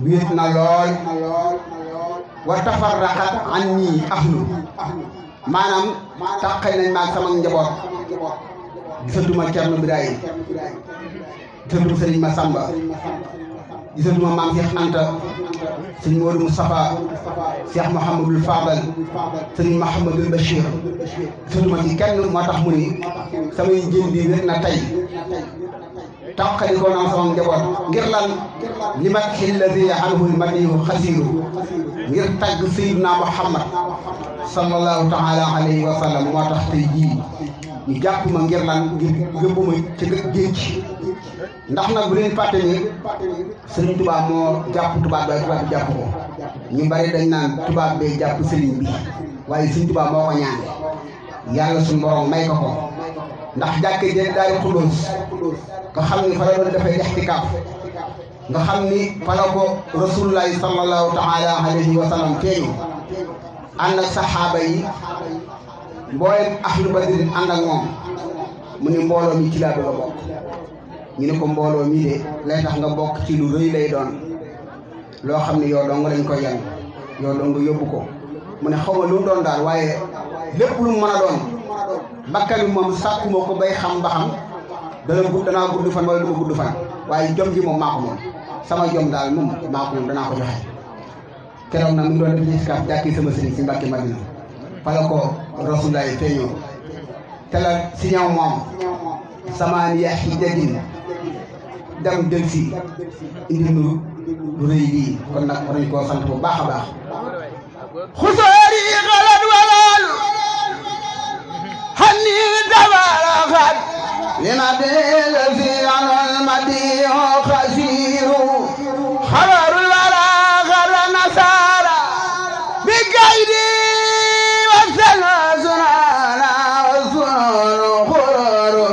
wéet na lool wa tafarraqat anni ahlu maanaam tàqal nañ maag sama njaboot gisatuma Cerno Birahim gisatuma Sëriñ Masamba gisatuma maam Cheikh Anta sëriñ Modou Moustapha Cheikh Mouhamadul Fadal sëriñ Mouhamadul Bachir gisatuma ci kenn moo tax mu ni samay jën bi wér na tey tàqali ko naa sama njaboot ngir lan li mat xilladi anhul madihu xasiiru ngir tagg Seydina Muhammad sallallahu taala alayhi wa sallam moo tax tey jii ñu jàpp ma ngir lan ngir yóbbu ma ci géej ndax nag bu leen fàtte ni Sëriñ Tuubaa moo jàpp tubaab bi tubaab bi jàpp ko ñu bari dañ naan tubaab bee jàpp sëriñ bi waaye Sëriñ Tuubaa moo ko ñaan yàlla suñu borom may ko ko ndax jàkke jël daal di Xuddoos nga xam ni fa la doon defee ixtikaaf nga xam ni fa la ko rasulullahi sallallahu taala alayhi wa sallam feeñu ànd ak saxaaba yi mbooleem ahlu badrin ànd ak moom mu ni mbooloo mi ci laa bëgg a bokk ñu ne ko mbooloo mi de lay tax nga bokk ci lu rëy lay doon loo xam ne yow dong lañ koy yan yow dong nga yóbbu ko mu ne xaw ma lu mu doon daal waaye lépp lu mu mën a doon bakkan bi moom sàkkuma ko bay xam ba xam danaa gudd fan wala du ma gudd fan waaye jom ji moom maa ko moom sama jom daal moom maa ko moom danaa ko joxe keroog nag mu ngi doon def iskaaf jàkki sama sëriñ si Mbàkke Madina fa la ko rasulullahi feeñoo te la si ñëw moom samaaniya hijjatin dem del si indi lu rëy lii kon nag war nañ koo sant bu baax a baax xusoori xalat walal xanni tabaraxat li ma del si anol madiho xasiiru xabarul wala xara nasara bi gaydi wasana sunana wasunonu xuroro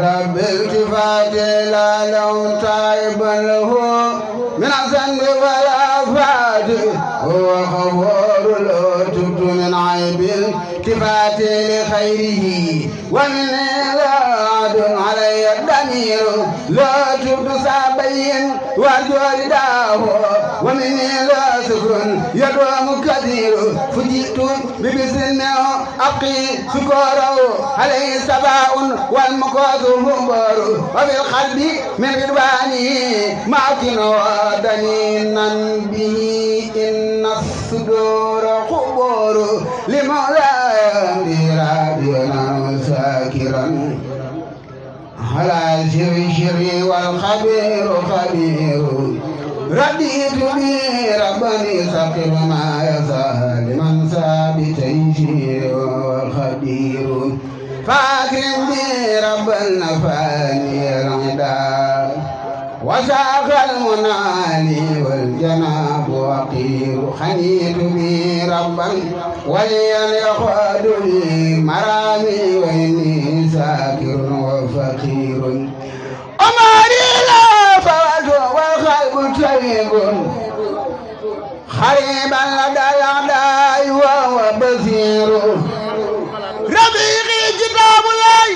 رب التفات لا لو تائبا له من الذنب والآفات هو غفور له تبت من عيب التفات لخيره ومن إراد علي الضمير لا تبت سابين وارجو رداه ومن لا سكر يدوم كثير فجئت ببسن أقي سكره عليه سباء والمكوث همبر وفي القلب من غرباني معكن ودنينا به إن الصدور قبور لمولاي رادينا ساكرا على شر والخبير خبير رديت بي ربني سقر ما يزال من ساب تيسير والخبير فاكرم بي رب النفاني العداء وساق المنالي والجناب وقير خنيت بي ربا وليا يخاد لي مرامي وإني ساكر وفقير أماري لا فوز والقلب طيب خريبا لدى الأعداء وهو بصير رفيقي كتاب الله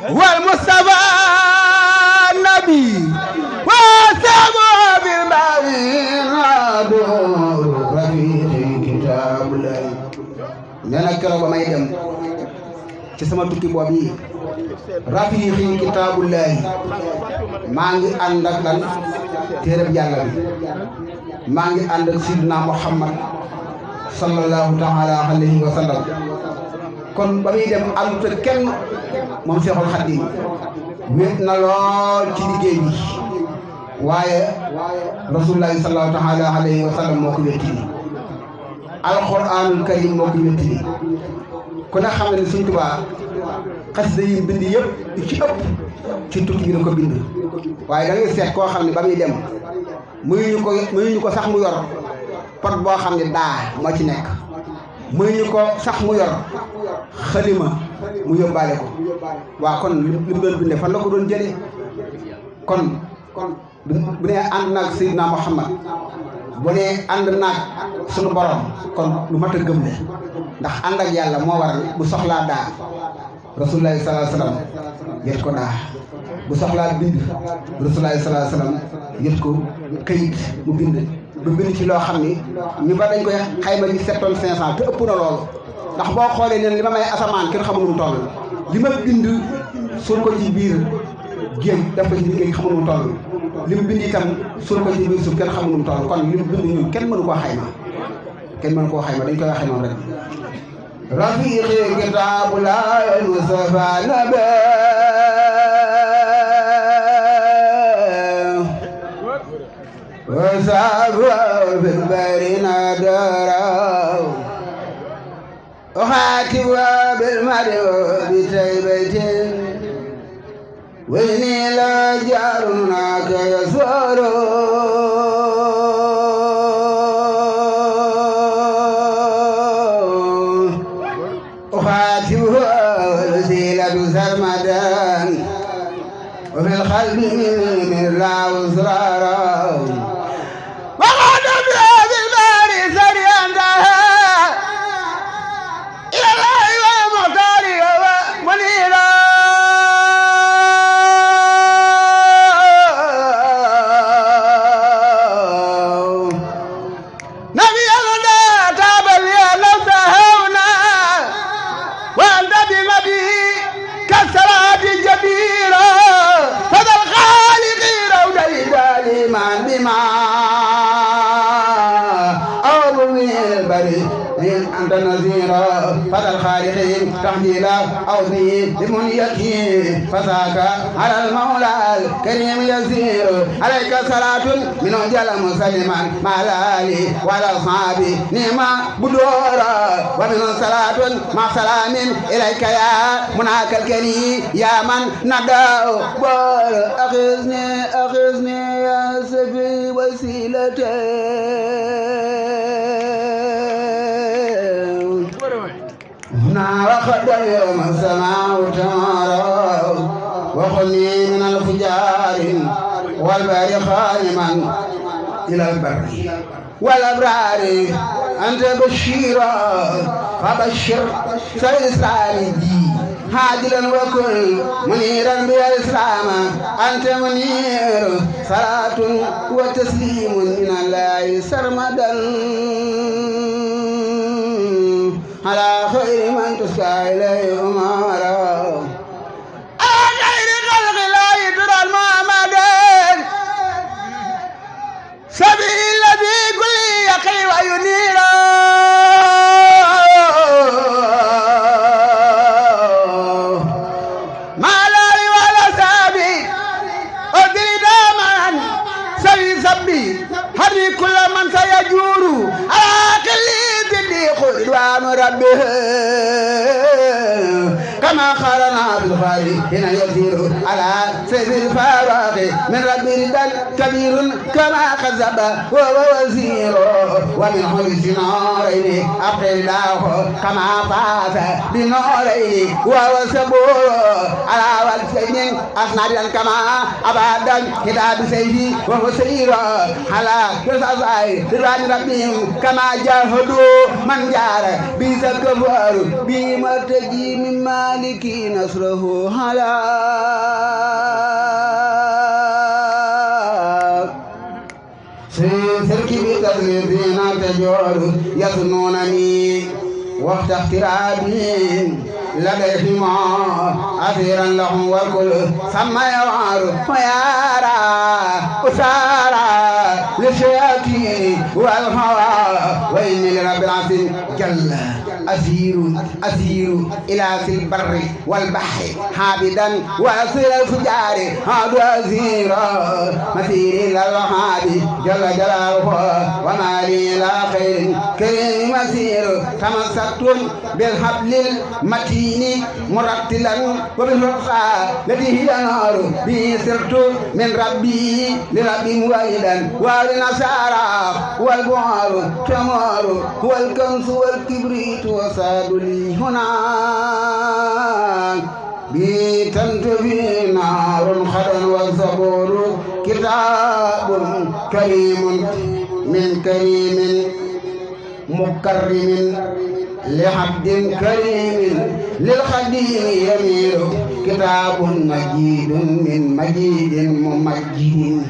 والمصطفى النبي وسامه بالبعير رفيقي كتاب الله نانا كرو ما يدم ci sama tukki boobu yi rafiqi kitaabullahi maa ngi ànd ak lan téereb yàlla bi maa ngi ànd ak sidna Muhammad sallallahu taala alayhi wa sallam kon ba muy dem àndut ak kenn moom Seexul Xadiim wéet na lool ci liggéey bi waaye rasulullahi sallallahu taala alayhi wa sallam moo ko wéttili alquranul karim moo ko wéttili ku ne xam ne Sëriñ Tuubaa xasida yi bind yëpp ci ëpp ci tukki bi na ko bind waaye da ngay seet koo xam ne ba muy dem muyuñu ko sax mu yor pot boo xam ne daa moo ci nekk muyuñu ko sax mu yor xalima mu yóbbaale ko waaw kon li mu doon bindee fan la ko doon jëlee kon bu nee ànd naag Seydina Muhammad bu nee ànd naag sunu borom kon lu mat a gëm le ndax ànd ak yàlla moo waral bu soxlaa daa Rasulullah sallallahu alayhi wasallam yët ko daa bu soxlaa bind Rasulullah sallallahu alayhi wasallam yët ko këyit mu bind ba bind ci loo xam ni ñu ba dañ koy xayma ci 7 tonnes 500 te ëpp na loolu ndax boo xoolee ne li ma may asamaan kenn xamul nu mu toll li ma bind suul ko ci biir géej def ko ci biir géej xamul nu mu toll li mu bind itam suul ko ci biir suuf kenn xamul nu mu toll kon li mu bind ñun kenn mënu koo xayma dañ koy waxee noonu rek rafiqi kitaabu laa Mustafa nabe وسافر في البر نادرا أخاتب بالمرء بتيبة وإني لا جار هناك يسور أخاتب والوسيلة سرمدا وفي القلب من الله أسرارا أنت نذيرا فذا الخالقين تحميلا أوذي بمنيته فذاك على المولى الكريم يسير عليك صلاة من أجل مسلما مع الآل والأصحاب نعم بدورا ومن صلاة مع سلام إليك يا مناك الكريم يا من ندعو أخذني يا سفي وسيلتي وقد يوم السماء تمارا وخلني من الفجار والبر خانما إلى البر والأبرار أنت بشيرا فبشر سيسرى بي هاجلا وكل منيرا بالإسلام أنت منير صلاة وتسليم من الله سرمدا على خير من تسعى إليه أمارا على خير خلق الله ترى المحمد سبيل في كل يقي وينيرا ما لا ولا سابي أدري داما سبي سبي هذه كل من سيجور على كل رضوان ربه كما خلنا بالخير هنا يسير على سيد الفاراق من رب ردا كبير كما خزب وهو وزير ومن حيث نارين أبقي الله كما فاز بنارين وهو سبور على والسجن أسنادا كما أبدا كتاب سيدي وهو سير على كساساي رضوان ربهم كما جاهدوا من جار بيزكبر بمرتجي من مالك نصره هلا سيرك بتغلبين تجور يظنونني وقت اخترابهم لديهما أثيرا لهم والكل ثم يوار ويارى أسارى للشياطين والهوى وإني لرب العالمين جل أسير إلى في البر والبحر حابدا وأسير الفجار هذا أسير مسير إلى الوهاب جل جلاله وما لي إلى خير كريم مسير تمسكت بالحبل المتين مرتلا وبالرقى الذي هي نار به سرت من ربي لربي موالدا والنصارى والبعار تمار والكنس والكبريت وساد لي هناك بتنتفي نار خدا والزبور كتاب كريم من كريم مكرم لعبد كريم للخديم يمير كتاب مجيد من مجيد ممجد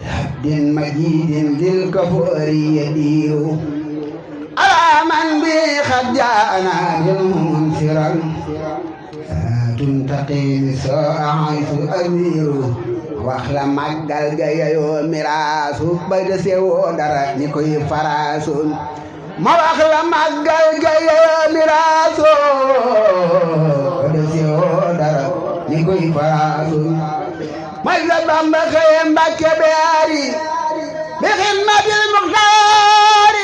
عبد مجيد للكفور يدير على من به قد جاءنا منصرا تنتقي ساء حيث أمير واخلا ماغال غايو ميراثو باي دسيو دارا نيكوي فراسو ما واخلا ماغال غايو ميراثو دسيو دارا نيكوي فراسو ما يزبام بخيم باكبياري بخدمة المختار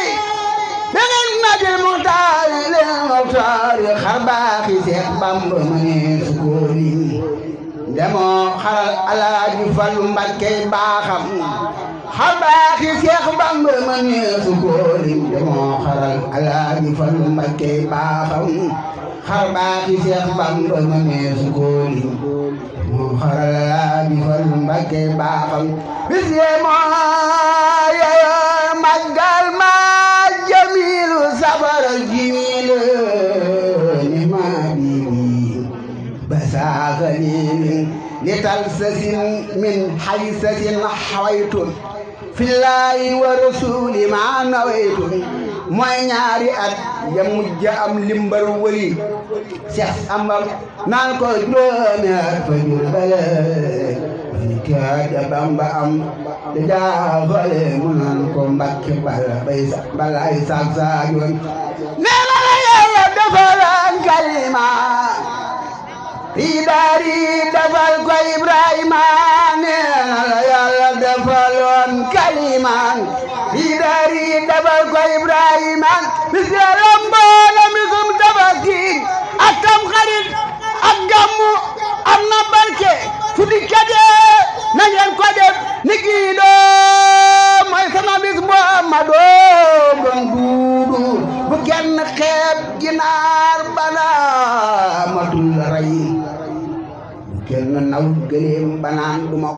بخدمة المختار للمختار خباخي سيخ بامب مني سكوني demoo xaral Alaaji Fallu Mbàkke baaxam xabaaxi Seex Bamba ma neesu ko lim demoo xaral Alaaji Fallu Mbàkke baaxam xabaaxi Seex Bamba ma neesu ko lim demoo xaral Alaaji Fallu Mbàkke baaxam bis moo yeyo màggal ma jamilu sabara jimilu ni ma بساغني لتلسس من حيسس حويت في الله ورسول ما نويت mooy ñaari at ya mujj am limbar wëli Seex Amar naan ko juróomi at fa jur bale kaada Bamba am da jaafale mu naan ko Mbàkke balay saag saajoon nee na la Yàlla defalan kalima fii daari defal ko Ibrahima nee na la Yàlla defaloon kalimaan fii daari defal ko Ibrahima bis Yàlla mbooloo mi sum Tabaski ak Tamxarit ak Gàmmu am na barke su dikkatee na ngeen ko def ni kii doo mooy sama bis Muhammadoo gon duudu bu kenn xeeb ginaar bana matul rey kenn naw gëléem banaan duma